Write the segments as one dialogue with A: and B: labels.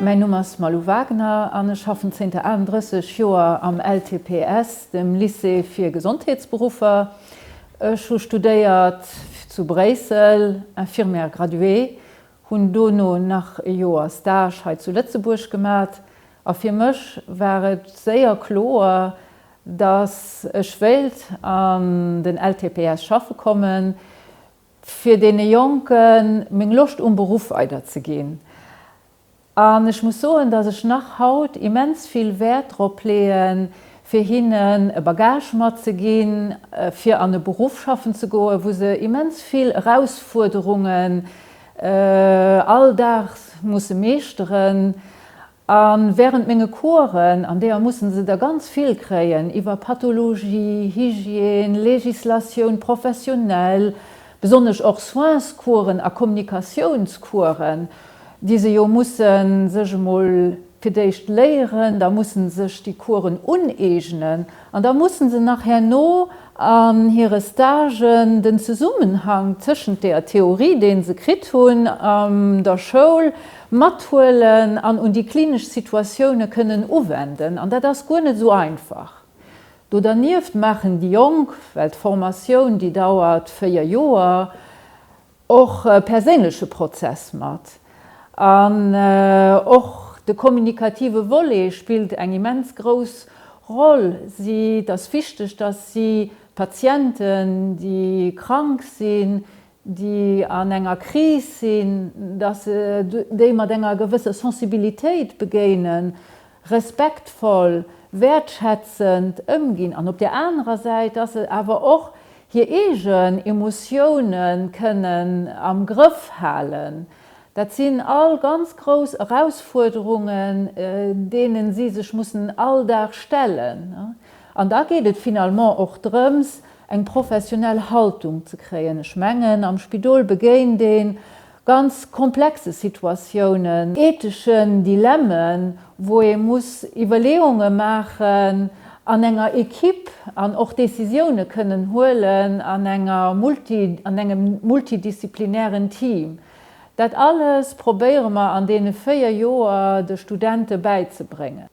A: Mäin Numm ass Malou Wagner an ech schaffen zénter 38 Joer am LTPS, dem Lycée fir Gesondheetsberuffer. Ech hu studéiert zu Bréissel, Infirmière graduée, hunn dono nach e Joer Stage hei zu Lëtzebuerg gemat a fir mech war et séier kloer, dass ech wéilt an den LTPS schaffe kommen, fir deene Jonke meng Loscht um Beruff weiderzeginn. An ech muss soen, dass ech nach haut immens vill Wäert drop leeën, fir hinnen e Bagage matzeginn, fir an e Beruff schaffen ze goen, wou se immens vill Erausfuerderungen all Dag musse meeschteren. A während menge Coursen, an deeër mussen se der ganz vill kréien, iwwer Pathologie, Hygiène, Législatioun professionnelle, besonnesch och Soinscoursen a Kommunikatiounscoursen, déi se jo musse sech emol fir d'éischt léieren, da musse sech déi Coursen uneegnen an da musse se nach herno an hire Stagen den Zesummenhang tëschent deeër Theorie, dee se kritt hunn an der Schoul, mathuelen an un déi klinesch Situatioune kënnen uwenden. An dat ass guer net esou einfach. Do dernieft maachen déi Jonk, well d'Formatioun, déi dauert 4 Joer, och e perséinleche Prozess mat. An och de kommunikative Volet spillt eng immens grouss Roll. Si, et ass wichteg, dass si d'Patienten, déi krank sinn, déi an enger Kris sinn, dass se déi mat enger gewësser Sensibilitéit begéinen, respektvoll, wäertschätzend ëmginn an op där anerer Säit, dass se awer och hir eegen Emotioune kënnen am Grëff halen. Dat sinn all ganz grouss Erausfuerderungen, deene si sech mussen all Dag stellen. An da geet et finalement och drëms, eng professionell Haltung ze kréien. Ech mengen, am Spidol begéint ee ganz komplexe Situatiounen, etheschen Dilemmen, wou ee muss Iwwerleeunge maachen an enger Equipe an och Décisioune kënnen huelen an enger multi, an engem multidisziplinären Team. Dat alles probéiere mer an deene 4 Joer de Studente bäizebréngen.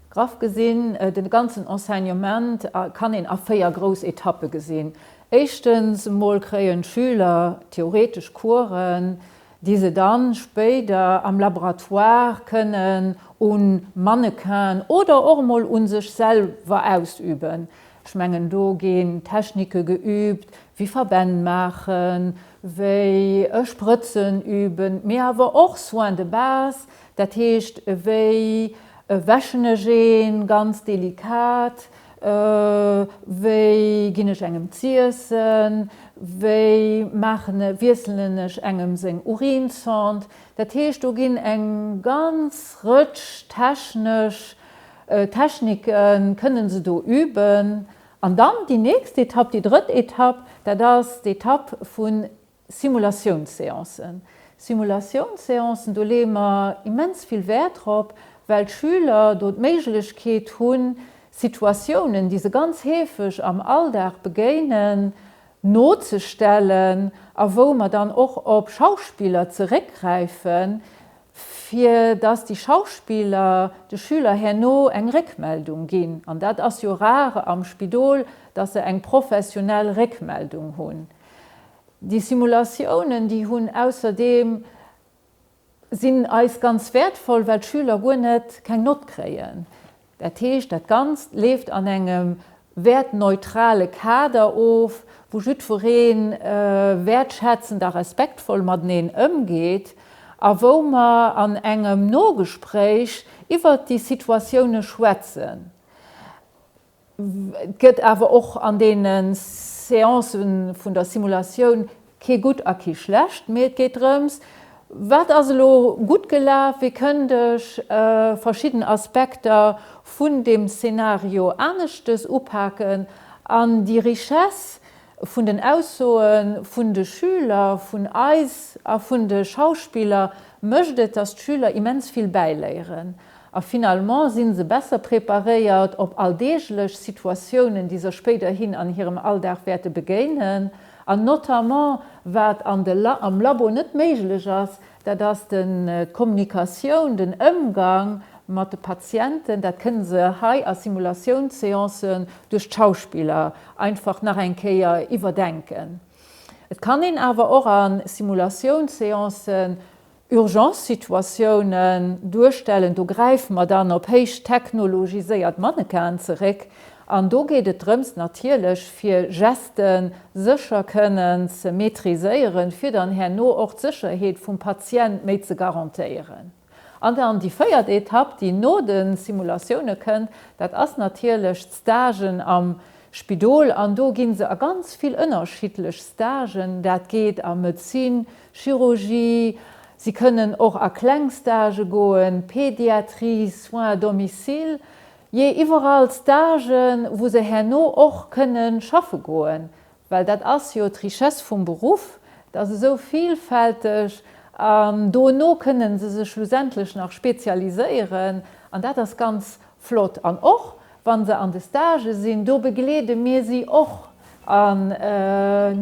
A: Graff gesinn, de ganzen Enseignement kann een a 4 grouss Etappe gesinn. Éischtens emol kréien d'Schüler theoretesch Coursen, déi se dann spéider am Laboratoire kënnen un Mannequinen oder och emol un sech selwer ausüben. Ech mengen do ginn Technike geübt, wéi Verbänn maachen, wéi Sprëtzen üben, mee awer och Soins de base, Dat heescht, wéi wäschen ech een ganz delikat, wéi ginn ech engem z'iessen, wéi maachen, wiesselen ech engem seng Urinsonde. Dat heescht, do ginn eng ganz Rëtsch technesch Technike kënnen se do üben. An dann déi nächst Etapp, déi drëtt Etapp, dat ass d'Etapp vun Simulatiounsseancen. Simulatiounsseancen, do leeë mer immens vill Wäert drop, well d'Schüler do d'Méiglechkeet hunn, Situatiounen, déi se ganz heefeg am Alldag begéinen, nozestellen a wou mer dann och op Schauspiller zeréckgräifen, fir dass déi Schauspiller de Schüler herno eng Réckmeldung ginn. An dat ass jo rare am Spidol, dass se eng professionell Réckmeldung hunn. Déi Simulatiounen, déi hunn ausserdeem, sinn eis ganz wäertvoll, well d'Schüler guer net keng Nott kréien. Dat heescht, dat Ganzt leeft an engem wäertneutrale Kader of, wou jiddweree wäertschätzend a respektvoll mateneen ëmgeet a wou mer an engem Nogespréich iwwert déi Situatioune schwätzen. Et gëtt awer och an deene Seancë vun der Simulatioun kee gutt a kee schlecht, mee et geet drëms, Wat ass elo gutt gelaf, wéi kënnt ech verschidden Aspekter vun deem Szenario aneschtes upaken? An déi Richesse vun den Aussoe vun de Schüler, vun eis a vun de Schauspiller mécht et, dass d'Schüler immens vill bäiléieren. A finalement si se besser preparéiert op alldeeglech Situatiounen, déi se spéiderhin an hirem Alldag wäerte begéinen. An notamment, wat an de am Labo net méiglech ass, Dat ass d'Kommunikatioun, den Ëmgang mat de Patienten. Dat kënne se hei a Simulatiounsseancen duerch d'Schauspiller einfach nach eng Kéier iwwerdenken. Et kann een awer och a Simulatiounsseancen Urgence-Situatiounen duerstellen. Do gräife mer dann op héich technologiséiert Mannequinen zeréck. An do geet et drëms natierlech, fir Geste sécher kënnen ze maîtriséieren, fir dann herno och d'Sécherheet vum Patient méi ze garantéieren. An dann déi véiert Etapp, déi no de Simulatioune kënnt, dat ass natierlech d'Stagen am Spidol. An do gi se a ganz vill ënnerschiddlech Stagen. Dat geet a Medezin, Chirurgie, si kënnen och a kleng Stagë goen, Pédiatrie, Soins à domicile, jee iwwerall Stagen, wou se herno och kënne schaffe goen, well dat ass jo d'Richesse vum Beruff, et ass esou vielfälteg an dono kënne se sech schlussendlech nach spezialiséieren an dat ass ganz flott. An och Wa se an de Stagë sinn, do begleede mir si och. An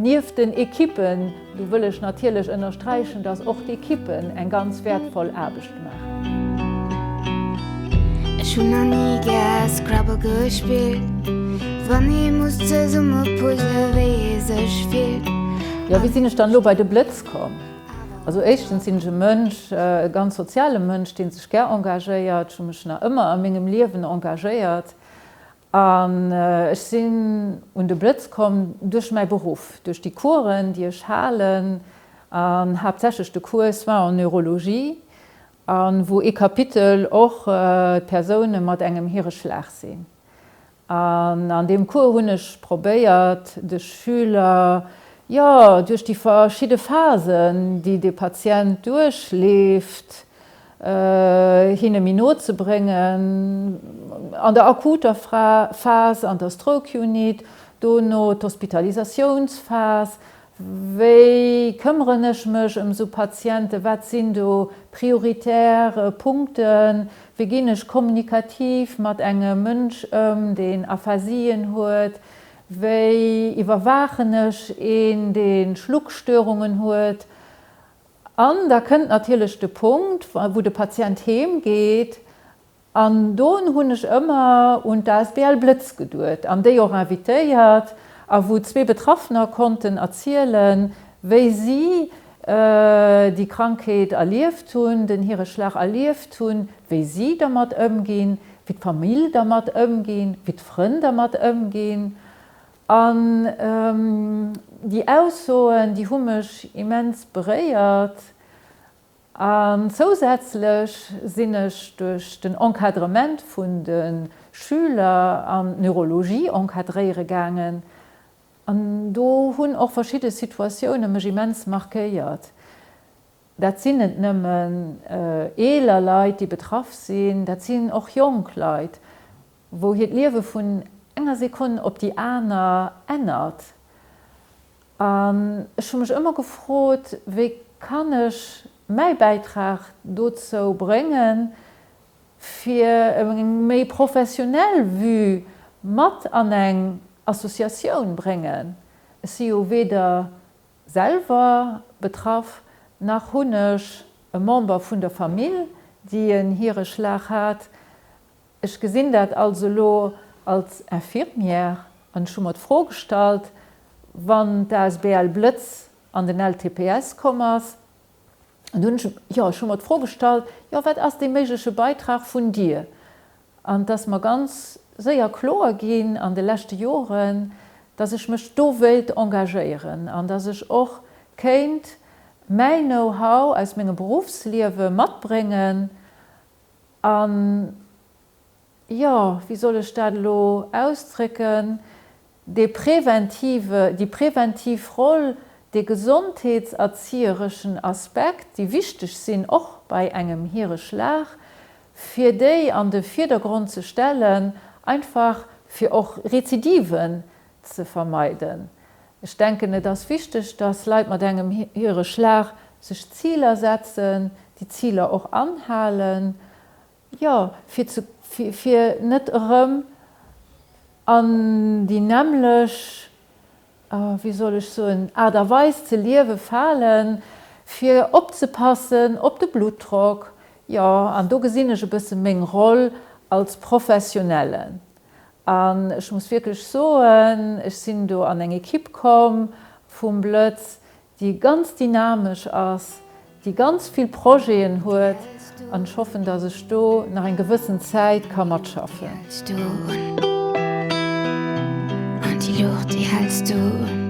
A: nieft den Ekippen, do wëll ech natierlech ënnersträichen, dass och d'Ekippen eng ganz wäertvoll Aarbecht maachen.
B: Ech hunn nach ni gär Scrabble gespillt, wann ee muss zesumme puzzle wéi ee sech fillt.
A: Jo, wéi sinn ech dann elo bei de Blëtz komm? Also éischtens sinn ech e Mënsch, e ganz soziale Mënsch, dee sech gär engagéiert. Ech hu mech nach ëmmer a mengem Liewen engagéiert. An ech sinn un de Blëtz komm duerch mäi Beruff, duerch déi Coursen, déi ech halen, an haaptsächlech de Cours Soins en neurologie, a wou ee Kapitel och d'Persoune mat engem Hireschlag sinn. An an deem Cours hunn ech probéiert, de Schüler, jo, duerch déi verschidde Phasen, déi de Patient duerchleeft, hinne méi no ze bréngen, an der akuter Phas, an der Stroke Unit, dono d'Hospitalisatiounsphas, Wéi këmmeren ech mech ëm esou Patienten? Wat sinn do prioritär Punkten? Wéi ginn ech kommunikativ mat engem Mënsch ëm, deen Aphasien huet? Wéi iwwerwaachen ech een, dee Schluckstörungen huet? An da kënnt natierlech de Punkt, wou de Patient heem geet An don hunn ech ëmmer un d'asbl Blëtz geduet an déi och invitéiert a wou zwee Betraffener konnten erzielen, wéi si déi Krankheet erlieft hunn, den Hireschlag erlieft hunn, wéi si dermat ëmginn, wéi d'Famill dermat ëmginn, wéi d'Frënn dermat ëmginn. An déi Aussoen, déi hu mech immens beréiert. An zousätzlech sinn ech duerch den Encadrement vun de Schüler an d'Neurologie encadréiere gaangen. An do hunn och verschidde Situatioune mech immens markéiert. Dat sinn net nëmmen eeler Leit, déi betraff sinn, dat sinn och jonk Leit, wou hiert Liewe vun enger Sekonn op déi aner ännert. An ech hu mech ëmmer gefrot, wéi kann ech mäi Bäitrag dozou bréngen, fir eng méi professionell Vue mat an eng Associatioun bréngen. Ech si jo weder selwer betraff, nach hunn ech e Member vun der Famill, déi en Hireschlag hat. Ech gesinn dat also elo als Infirmière an ech hu mer d'Fro gestallt, wann d'asbl Blëtz an den LTPS komm ass, an du hunn ech, jo, ech hu mer d'Fro gestallt, jo, wat ass dee méigleche Beitrag vun dir? An et ass mer ganz séier kloer ginn an de leschte Joren, dass ech mech do wéilt engagéieren an dass ech och kéint mäi Know-how aus mengem Beruffsliewe matbréngen An, jo, wéi soll ech dat elo ausdrécken, dee preventive, déi preventiv Roll, dee gesondheetserziehereschen Aspekt, déi wichteg sinn och bei engem Hireschlag, fir déi an de Vierdergrond ze stellen, einfach fir och Rezidiven ze vermeiden. Ech denken, et ass wichteg, dass Leit mat engem hire Schlag sech Ziler setzen, déi Ziler och anhalen, jo, fir ze, fir net erëm an déi nämmlech, wéi soll ech soen, Aart a Weis ze liewe falen. fir opzepassen op de Bluttdrock, jo, an do gesinn ech e bësse meng Roll als Professionellen. An ech muss wierklech soen, ech sinn do an eng Equipe komm vum Blëtz, déi ganz dynamesch ass, déi ganz vill Projeten huet, an ech hoffen, dass ech do nach eng gewëssen Zäit ka matschaffen.
B: An déi Luucht, déi häls du un.